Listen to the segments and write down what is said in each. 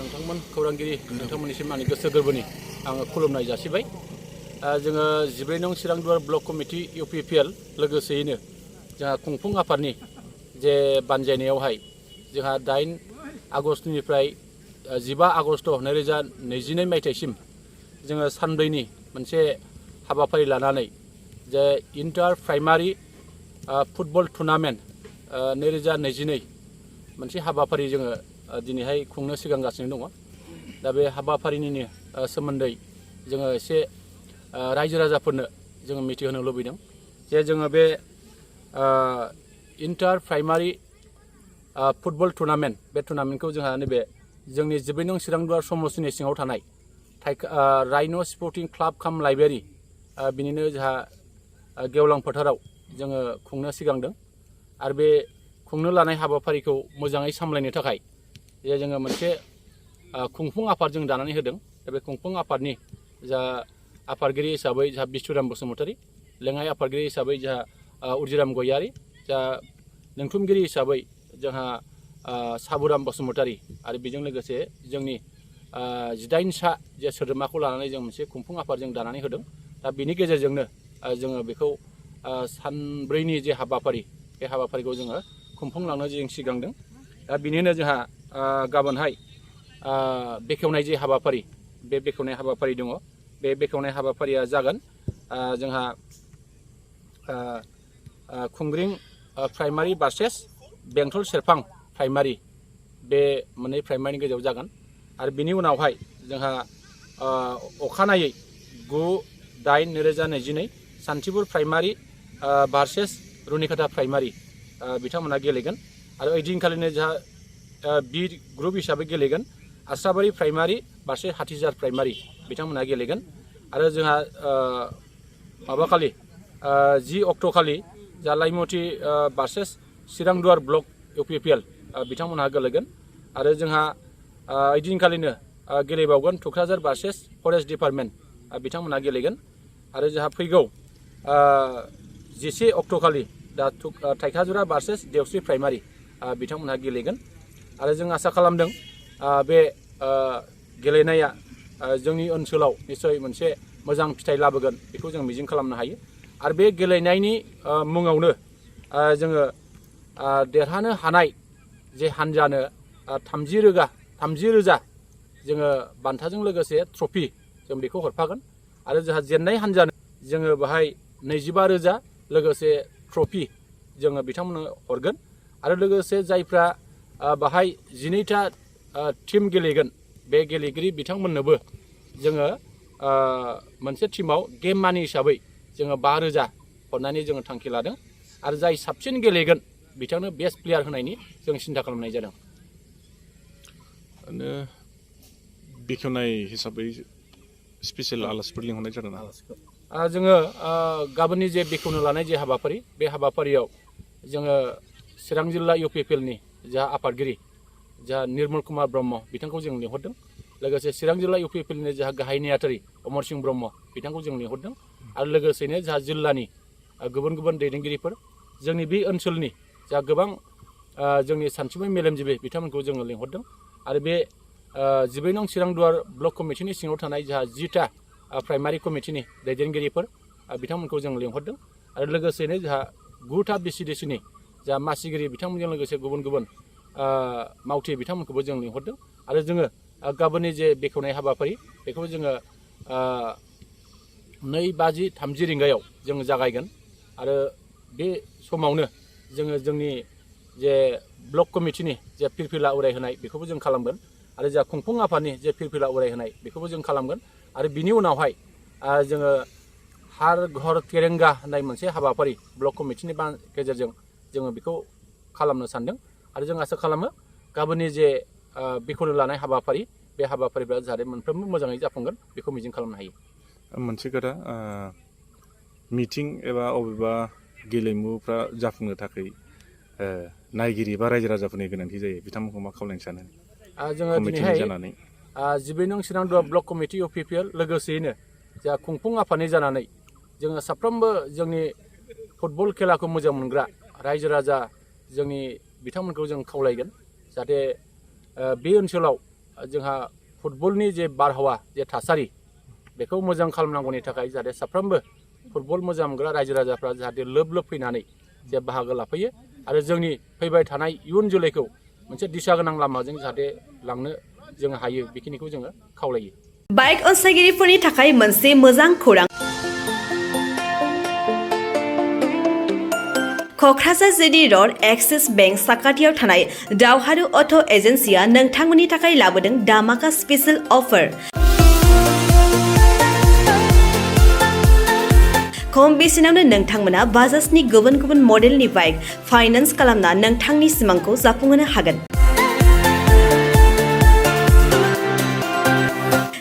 नोंथांमोन खौरांगिरि नोंथांमोननिसिम आंनि गोसो गोरबोनि आङो खुलुमनाय जासिबाय। जोङो 14 नं चिरांदुवार ब्लक कमिटि UPPL लोगोसेयैनो जोंहा खुंफुं आफादनि जे बानजायनायावहाय जोंहा 8 आगस्टनिफ्राय 15 आगस्ट 2022 मायथाइसिम जोङो सानब्रैनि मोनसे हाबाफारि लानानै जे इन्टार प्राइमारि फुटबल टुर्नामेन्ट 2022 मोनसे हाबाफारि जोङो दिनैहाय खुंनो सिगांगासिनो दङ। दा बे हाबाफारिनिनो सोमोन्दै जोङो एसे रायजो राजाफोरनो जोङो मिथिहोनो लुबैदों जे जोङो बे इन्टार प्राइमारि फुटबल टुर्नामेन्ट बे टुर्नामेन्टखौ जोंहा नैबे जोंनि 14 नं चिरांदुवार समस्तिनि सिङाव थानाय राइन' स्पर्टिं क्लाब काम लाइब्रेरि बिनिनो जोंहा गेवलां फोथाराव जोङो खुंनो सिगांदों। आरो बे खुंनो लानाय हाबाफारिखौ मोजाङै सामलायनो थाखाय जे जोङो मोनसे खुंफुं आफाद जों दानानै होदों। बे खुंफुं आफादनि जा आफादगिरि हिसाबै जोंहा बिस्वराम बसुमतारी, लेङाइ आफादगिरि हिसाबै जोंहा उर्जिराम गयारी, जा लिंथुमगिरि हिसाबै जोंहा साबुराम बसुमतारी आरो बेजों लोगोसे जोंनि 18 सा जे सोद्रोमाखौ लानानै जों मोनसे खुंफुं आफाद जों दानानै होदों। दा बिनि गेजेरजोंनो जोङो बेखौ सानब्रैनि जे हाबाफारि बे हाबाफारिखौ जोङो खुंफुंलांनो जों सिगांदों। दा बिनिनो जोंहा गाबोनहाय बेखेवनाय जे हाबाफारि बे बेखेवनाय हाबाफारि दङ। बे बेखेवनाय हाबाफारिया जागोन जोंहा खुंग्रिं प्राइमारि भार्सेस बेंटल सेरफां प्राइमारि, बे मोननै प्राइमारिनि गेजेराव जागोन। आरो बिनि उनावहाय जोंहा अखानायै 9/8/2022 सान्थिपुर प्राइमारि भार्सेस रुनिकाटा प्राइमारि बिथांमोना गेलेगोन। आरो ओइदिनखालिनो जोंहा बि ग्रुप हिसाबै गेलेगोन आस्राबारि प्राइमारि भार्सेस हाथिजार प्राइमारि बिथांमोना गेलेगोन। आरो जोंहा माबाखालि 10 अक्ट'खालि जा लाइमुथि भार्सेस चिरांदुवार ब्लक UPPL बिथांमोनहा गेलेगोन। आरो जोंहा ओइदिनखालिनो गेलेबावगोन थुक्राझार भार्सेस फरेस्ट डिपार्टमेन्ट बिथांमोनहा गेलेगोन। आरो जोंहा फैगौ 11 अक्ट'खालि दा थाइखाजुरा भार्सेस देवस्रि प्राइमारि बिथांमोनहा गेलेगोन। आरो जों आसा खालामदों बे गेलेनाया जोंनि ओनसोलाव निस्सय मोनसे मोजां फिथाइ लाबोगोन बेखौ जों मिजिं खालामनो हायो। आरो बे गेलेनायनि मुङावनो जोङो देरहानो हानाय जे हान्जानो 30,000 जोङो बान्थाजों लोगोसे ट्रफि जों बेखौ हरफागोन। आरो जोंहा जेननाय हान्जानो जोङो बेहाय 25,000 लोगोसे ट्रफि जोङो बिथांमोननो हरगोन। आरो लोगोसे जायफ्रा बाहाय 12टा टीम गेलेगोन बे गेलेगिरि बिथांमोननोबो जोङो मोनसे टीमाव गेम मानि हिसाबै जोङो 5,000 हरनानै जोङो थांखि लादों। आरो जाय साबसिन गेलेगोन बिथांनो बेस्ट प्लेयार होनायनि जों सिन्था खालामनाय जादों। बेखेवनाय हिसाबै स्पेसियेल आलासिफोर लिंहरनाय जादों ना? जोङो गाबोननि जे बेखेवनो लानाय जे हाबाफारि बे हाबाफारियाव जोङो चिरां जिल्ला UPPLनि जा आफादगिरि जा निर्मल कुमार ब्रह्म बिथांखौ जों लिंहरदों। लोगोसे चिरां जिल्ला UPPLनि जा गाहाय नेहाथारि अमर सिंह ब्रह्म बिथांखौ जों लिंहरदों। आरो लोगोसेनो जा जिल्लानि गुबुन गुबुन दैदेनगिरिफोर, जोंनि बे ओनसोलनि जा गोबां जोंनि सानसुमै मेलेमजिबि बिथांमोनखौ जोङो लिंहरदों। आरो बे 14 नं चिरांदुवार ब्लक कमिटिनि सिङाव थानाय जोंहा 10टा प्राइमारि कमिटिनि दैदेनगिरिफोर बिथांमोनखौ जों लिंहरदों। आरो लोगोसेनो जोंहा 9टा BCDCनि जा मासिगिरि बिथांमोनजों लोगोसे गुबुन गुबुन मावथि बिथांमोनखौबो जों लिंहरदों। आरो जोङो गाबोननि जे बेखेवनाय हाबाफारि बेखौ जोङो 2:30 रिंगायाव जों जागायगोन। आरो बे समावनो जोङो जोंनि जे ब्लक कमिटिनि जे फिरफिला उरायहोनाय बेखौबो जों खालामगोन। आरो जा खुंफुं आफादनि जे फिरफिला उरायहोनाय बेखौबो जों खालामगोन। आरो बिनि उनावहाय जोङो हार घर तिरेंगा होननाय मोनसे हाबाफारि ब्लक कमिटिनि गेजेरजों जोङो बेखौ खालामनो सानदों। आरो जों आसा खालामो गाबोननि जे बेखेवनो लानाय हाबाफारि बे हाबाफारिफ्रा जाहाथे मोनफ्रोमबो मोजाङै जाफुंगोन बेखौ मिजिं खालामनो हायो। मोनसे खोथा, मिटिं एबा अबेबा गेलेमुफ्रा जाफुंनो थाखाय नायगिरि बा रायजो राजाफोरनि गोनांथि जायो, बिथांमोनखौ मा खावलायनो सानो? जोङो दिनैहाय 14 नं चिरांदुवार ब्लक कमिटि UPPL लोगोसेयैनो जा खुंफुं आफादनि जानानै जोङो साफ्रोमबो जोंनि फुटबल खेलाखौ मोजां मोनग्रा रायजो राजा जोंनि बिथांमोनखौ जों खावलायगोन जाहाथे बे ओनसोलाव जोंहा फुटबलनि जे बारहावा जे थासारि बेखौ मोजां खालामनांगौनि थाखाय जाहाथे साफ्रोमबो फुटबल मोजां मोनग्रा रायजो राजाफ्रा जाहाथे लोब लोब फैनानै जे बाहागो लाफैयो आरो जोंनि फैबाय थानाय इयुन जोलैखौ मोनसे दिशा गोनां लामाजों जाहाथे लांनो जों हायो बेखिनिखौ जोङो खावलायो। बाइक अनसायगिरिफोरनि थाखाय मोनसे मोजां खौरां। Kokrajhar GD road axis bank साखाथियाव थानाय दावहारु अट' एजेन्सिया नोंथांमोननि थाखाय लाबोदों दामाका स्पेशेल अफार। खम बेसेनावनो नोंथांमोना बाजाजनि गुबुन गुबुन मडेलनि बाइक फाइनान्स खालामना नोंथांनि सिमांखौ जाफुंहोनो हागोन।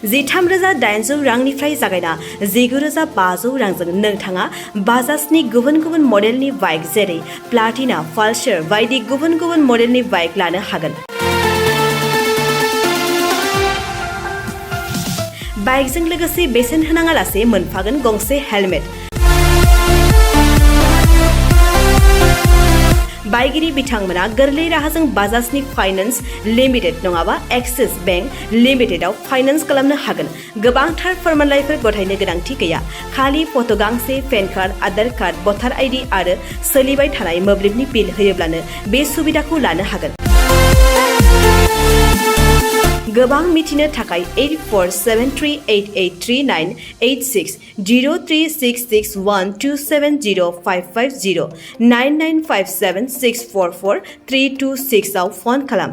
13,800 रांनिफ्राय जागायना 19,500 रांजों नोंथाङा बाजाजनि गुबुन गुबुन मडेलनि बाइक जेरै प्लाटिना, पालसार बायदि गुबुन गुबुन मडेलनि बाइक लानो हागोन। बाइकजों लोगोसे बेसेन होनाङालासे मोनफागोन गंसे हेलमेट। बाइगिरि बिथांमोना गोरलै राहाजों बाजाजनि फाइनान्स लिमिटेड नङाबा एक्सिस बेंक लिमिटेडआव फाइनान्स खालामनो हागोन। गोबांथार फोरमानलाइफोर गथायनो गोनांथि गैया। खालि फट' गांसे, पेन कार्ड, आधार कार्ड, भटार आइडि आरो सोलिबाय थानाय मोब्लिबनि बिल होयोब्लानो बे सुबिदाखौ लानो हागोन। गोबां मिथिनो थाखाय 8473883986 036612705550 9957644326 आव फन खालाम।